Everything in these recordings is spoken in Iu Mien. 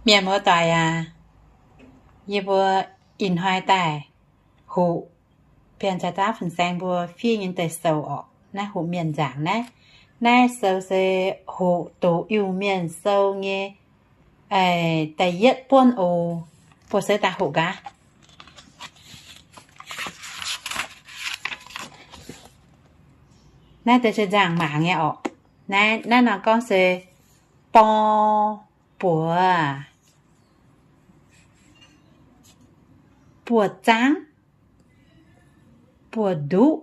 Mienh muoz-doic aac, yie mbuo ih hnoi daaih hoqc Bienh Caux Zaauv Fin-Saeng mbuo fiev nyei deix sou orqc. Naaiv hoqc mienh nzaangc naaiv. Naaiv sou se hoqc doqc Iu-Mienh sou nyei da'yietv buonv oc. Mbuo seix daaih hoqc gaax. Naaiv deix se nzaangc-maac nyei orqc. Naaiv, naaiv nor gorngv se bor, buoz, buoz-zaangv, buoz-nduqv,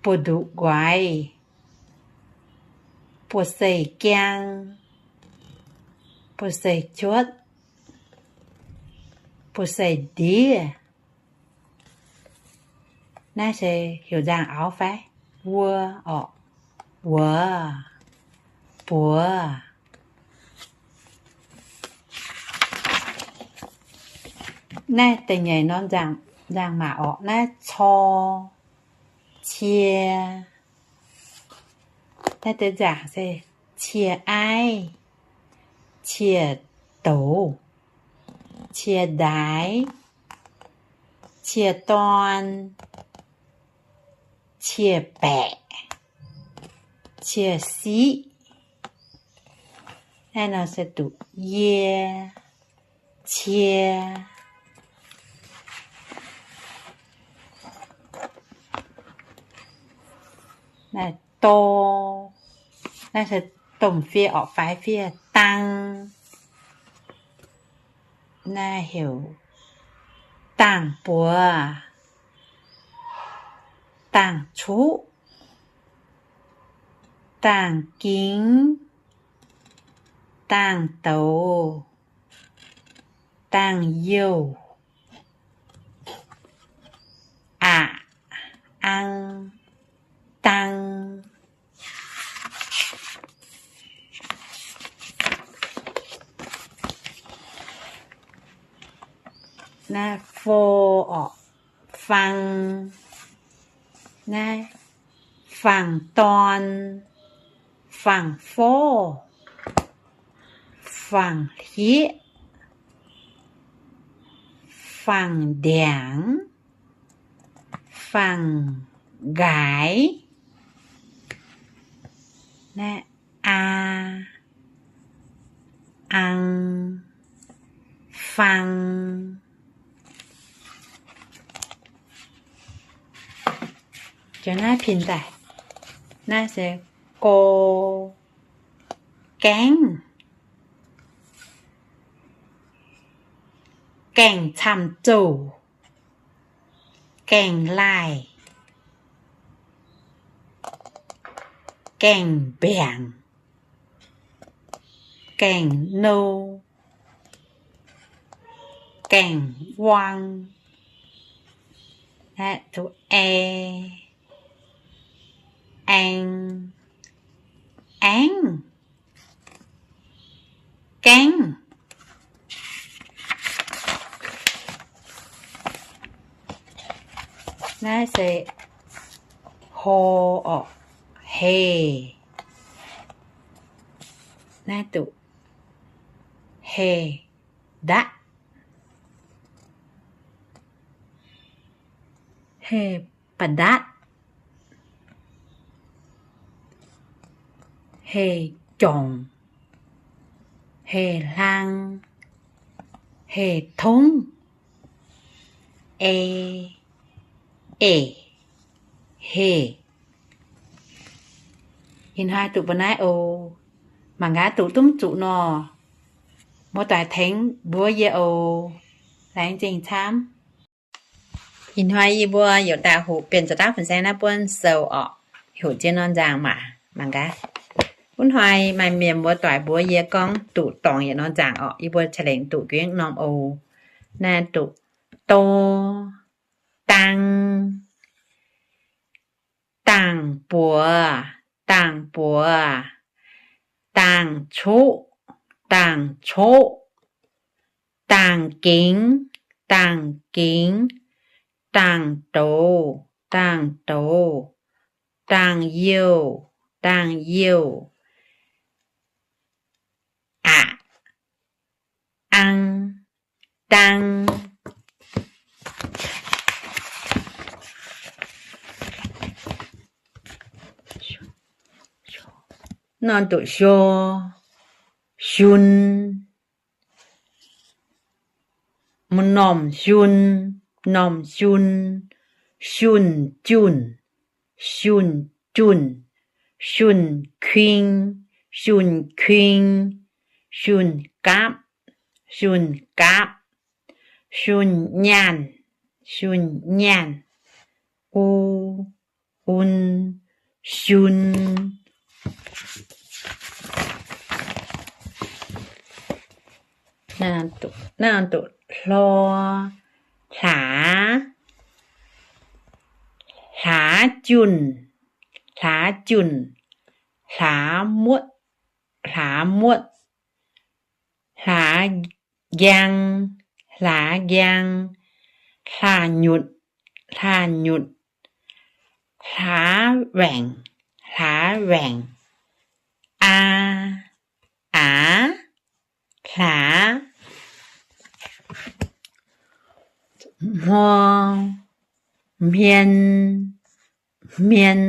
buoz-nduqc nquaix, buoz-seix gaeng, buoz-seix cuotv, buoz-seix ndiev. Naaiv se heuc nzaangc-auv fai? Wuov orqc. Wuov, buoz. Naaiv da'nyeic norm nzaangc-maac orqc. Naaiv cor, cie. Naaiv deix nzaangc se cie-aiv, cie-douz, cie-ndaaix, cie-dorn, cie-baeqc, cie-siqv. Naaiv nor se duqv yie, cie. Naaiv do, naaiv se domh fiev orqc, faix fiev, dang. Naaiv heuc dangh buoz, dangh cuqv, dangh gingx, dangh douz, dangh youh, aqc, ang, dang. Naaiv fo orqc, fang. Naaiv fangx dorn, fangx forv, fangx hlieqv, fangx ndiangx, fangx nqaaix. Naaiv aa, ang, fang. Jiex naaiv pin daaih. Naaiv se go, gaengv, gaengh camv-zouh, gaengh laaih, gaengh mbiaangc, gaengh nou, gaengh wuang. Ae, aeng, aengv, gaengv. Naaiv se ho orqc, heh. Naaiv duqv heh ndatv, heh ba'ndatv, heh jongc, heh hlang, heh tongv, e, eqc, heh. Ih hnoi duqv mbuo naaiv oc. Mangc gaax duqv duqv mv zuqc nor, muoz-doic tengx mbuox yie oc. Laengz zingh camv. Ih hnoi yie mbuo youc daaih hoqc Bienh Caux Zaauv Fin-Saeng naaiv buonv sou orqc, hoqc jienv norm nzaangc-maac mangc gaax. Wuov hnoi maaih mienh muoz-doic mbuox yie gorngv duqv dorngc yietc norm nzaangc orqc, yie mbuo ca'lengc duqv gengh norm oc. Naaiv duqv do, dang, dangh buoz, dangh buoz, dangh cuqv, dangh cuqv, dangh gingx, dangh gingx, dangh douz, dangh douz, dangh youh, dangh youh, dang. Norm doqc sho, shun. M'normh shun, m'normh shun, shun-junh, shun-junh, shun-kuing, shun-kuing, shun-gapv, shun-gapv, shun-nyaanh, shun-nyaanh, u, un, shun. Naaiv doqc hlor, hlaax, hlaax-junh, hlaax-junh, hlaax-muotv, hlaax-muotv, hlaax-njang, hlaax-njang, hlaax-nyutc, hlaax-nyutc, hlaax-waengc, hlaax-waengc, aa, aax, hlaax, hmor, hmien, hmien,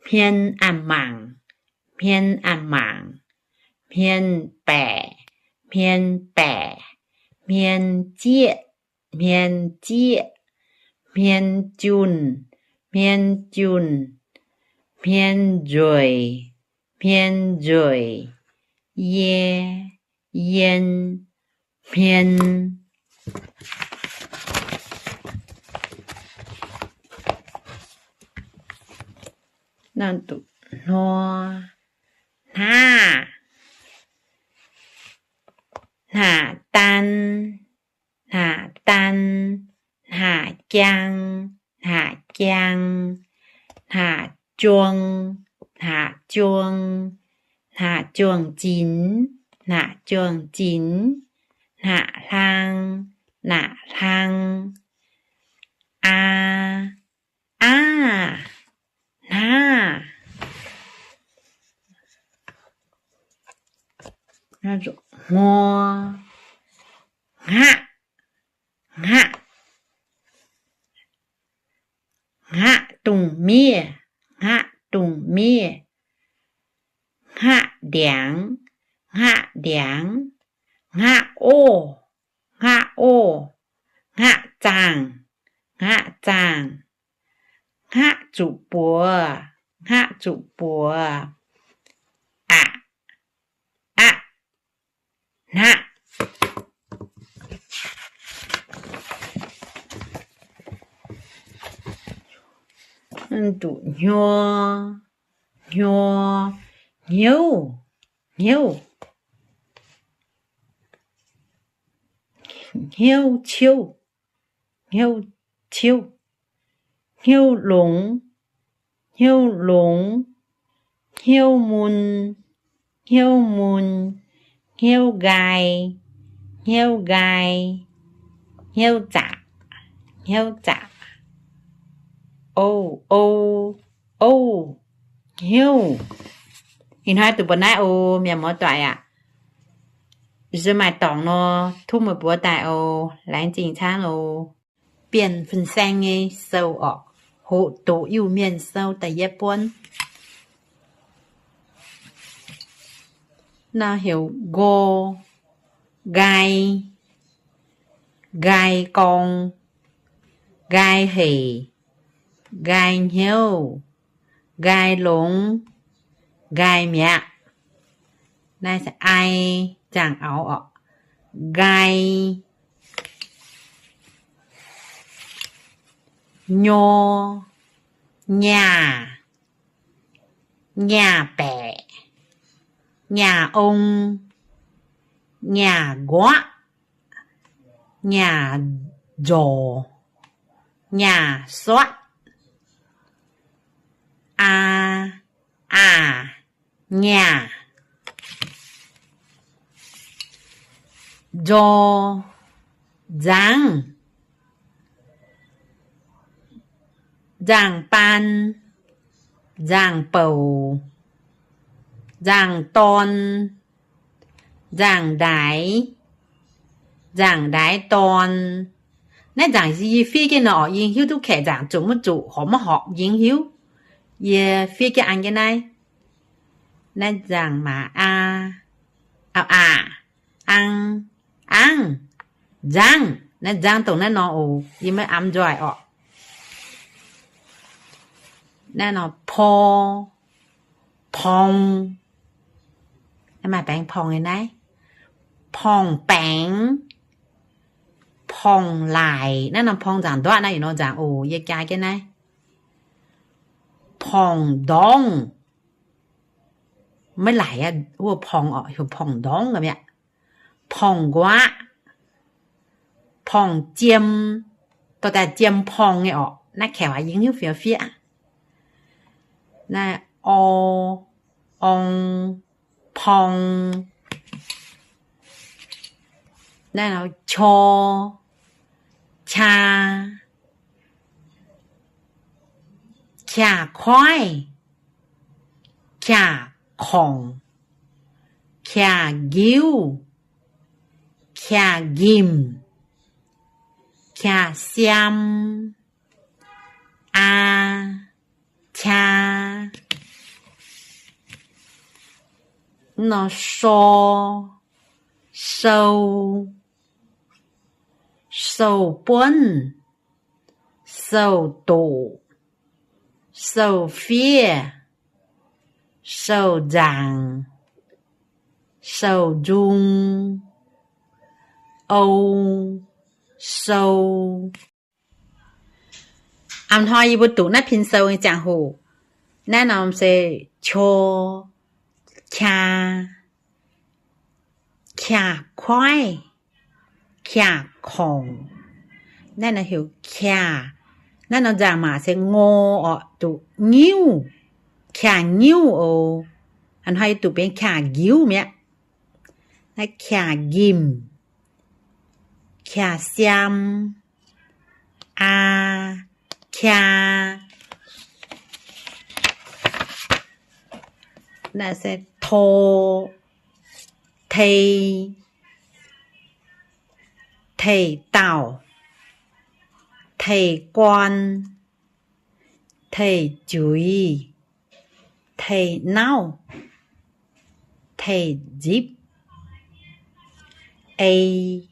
hmien a'maangc, hmien a'maangc, hmien baeqc, hmien baeqc, hmien zieqv, hmien zieqv, hmien junh, hmien junh, hmien nzueic, hmien nzueic, yie, yien, hmien. Hnoi, hnaav, hnaav-dan, hnaav-dan, hnaav-jaang, hnaav-jaang, hnaav-juang, hnaav-juang, hnaav-juang-zinx, hnaav-juang-zinx, hnaav-hlang, hnaav-hlang, aa, aav, hnaav, hmor, hngaqv, hngaqv, hngaqv dungh miev, hngaqv dungh miev, hngaqv ndiangx, hngaqv ndiangx, hngaqv orv, hngaqv orv, hngaqv zaangh, hngaqv zaangh, hngaqv zuqc buoz, hngaqv zuqc buoz, aqc, aqv, hnaqv. Duqv hnyuo, hnyuo, hnyouv, hnyouv, hnyouv ciouv, hnyouv ciouv, hnyouv longx, hnyouv longx, hnyouv mun, hnyouv mun, hnyouv nqaai, hnyouv nqaai, hnyouv zaqc, hnyouv zaqc, ou, ou, ou, hnyouv. Ih hnoi duqv mbuo naaiv oc, mienh muoz-doic aac. Yie maaih dorngx nor, tov meih mbuo daaih oc. Laengz zingh camv oc. Bienh Fin-Saeng nyei sou orqc, hoqc doqc Iu-Mienh sou da'yietv buonv. Naaiv heuc nqo, nqaai, nqaai gorng, nqaai hec, nqaai hnyouv, nqaai longx, nqaai mi'aqv. Naaiv se ai, nzangc-auv orqc. Nqaai, nyor, nyaah, nyaah baeqc, nyaah ong, nyaah nquaqv, nyaah nzorc, nyaah suatv, aa, aac, nyaah, nzor, nzangv, nzangv-baan, nzangv-bouc, nzangv-dorn, nzangv-ndaix, Nzaangc ndaix dorn. Naaiv nzaangc yie fiev jienv nor orqc, yie hiuv duqv kaeqv nzaangc zuqc maiv zuqc, horpc maiv horpc, yie hiuv. Yie fiev jienv an jienv naaiv. Naaiv nzaangc maac aa, aa, aa, ang, angv, nzangv. Naaiv nzangv dongh naaiv nor oc, yie maiv am nzoih orqc. Naaiv nor por, porng. Naaiv maaih baengx porng nyei naaiv. Porng baengx, porng laic. Naaiv norm porng nzaangc nduatv naaiv, yietc norm nzaangc oc, yie jaa jienv naaiv. Porng ndorngv. Maiv laic aqv, wuov porng orqc, heuc porng ndorngv mi'aqv. Porng nquaqv, porng jiem, dorh daaih jiem porng nyei orqc. Naaiv kaeqv waac yie hiuv fiev fiev. Naaiv or, orng, porng. Naaiv nor qor, qaa, qaa koiv, qaa korngc, qaa nqiuv, qaa njimc, qaa siam, aa, qaa. Nor sor, sou, sou-buonv, sou-doqc, sou-fiev, sou-nzaangc, sou-nzung, ou, sou. A'hnoi yie mbuo doqc naaiv pin sou nyei ziangh hoc, naaiv norm se qor, qaa, qaa koiv, qaa korngc. Naaiv nor heuc qaa. Naaiv norm nzaangc maac se ngor orqc, duqv nyiuv, qaa nyiuv oc. A'hnoi yie doqc benx qaa nqiuv mi'aqv. Naaiv qaa njimc, qaa siam, aa, qaa. Naaiv se tor, tei, tei dauh, tei gorn, tei juix, tei nauv, tei nzipc, ei,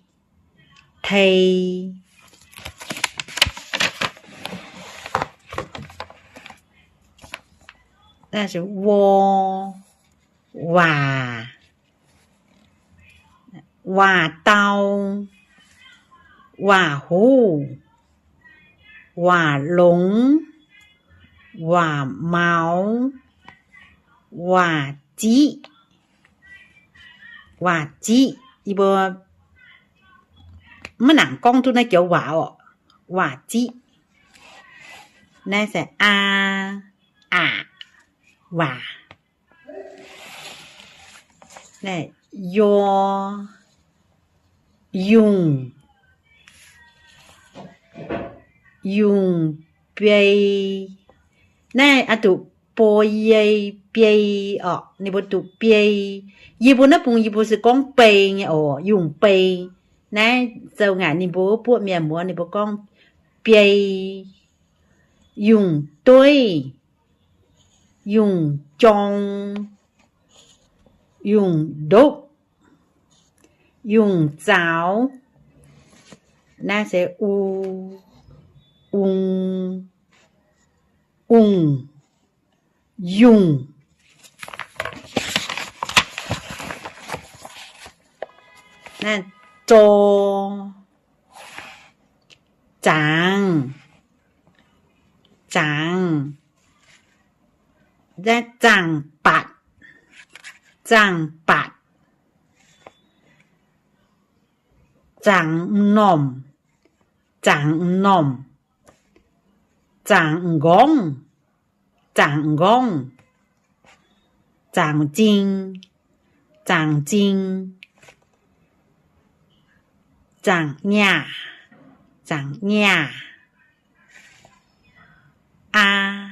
tei. Naaiv se wor, waac, waac dau, waac huv, waac longx, waac maux, waac ziqv, waac ziqv. Yie mbuo maiv nangc gorngv duqv naaiv joux waac orqc, waac ziqv. Naaiv se aa, aqc, waac. Yor, yungh, yungh biei. Naaiv oix duqv bo yei biei orqc, ninh mbuo duqv biei. Yie mbuo naaiv bung yie mbuo se gorngv bei nyei oc, yungh bei. Naaiv zoux ngaanc ninh mbuo wuov buoqv mienh muoz ninh mbuo gorngv biei, yungh dueiv, yungh jorng, yungh ndopv, yungh zaux. Naaiv se u, ung, ungh, yungh. Naaiv zor, zaangz, zaangz. Naaiv zaangh batc, zaangh batc. Zaangz m'normh, zaangz m'normh. Zaangz m'nqorngv, zaangz m'nqorngv. Zaangz m'zing, zaangz m'zing. Zaangz nyaah, zaangz nyaah. Aa,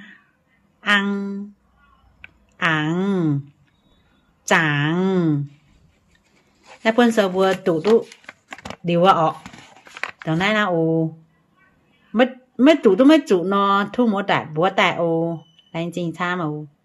ang, angx, zaangz. Naaiv buonv sou mbuo doqc duqv liuz orqc. Dongh naaiv naaiv oc. Maiv zuqc duqv maiv zuqc nor, tov muoz-doic mbuox daaih oc. Laengz zingh camv oc.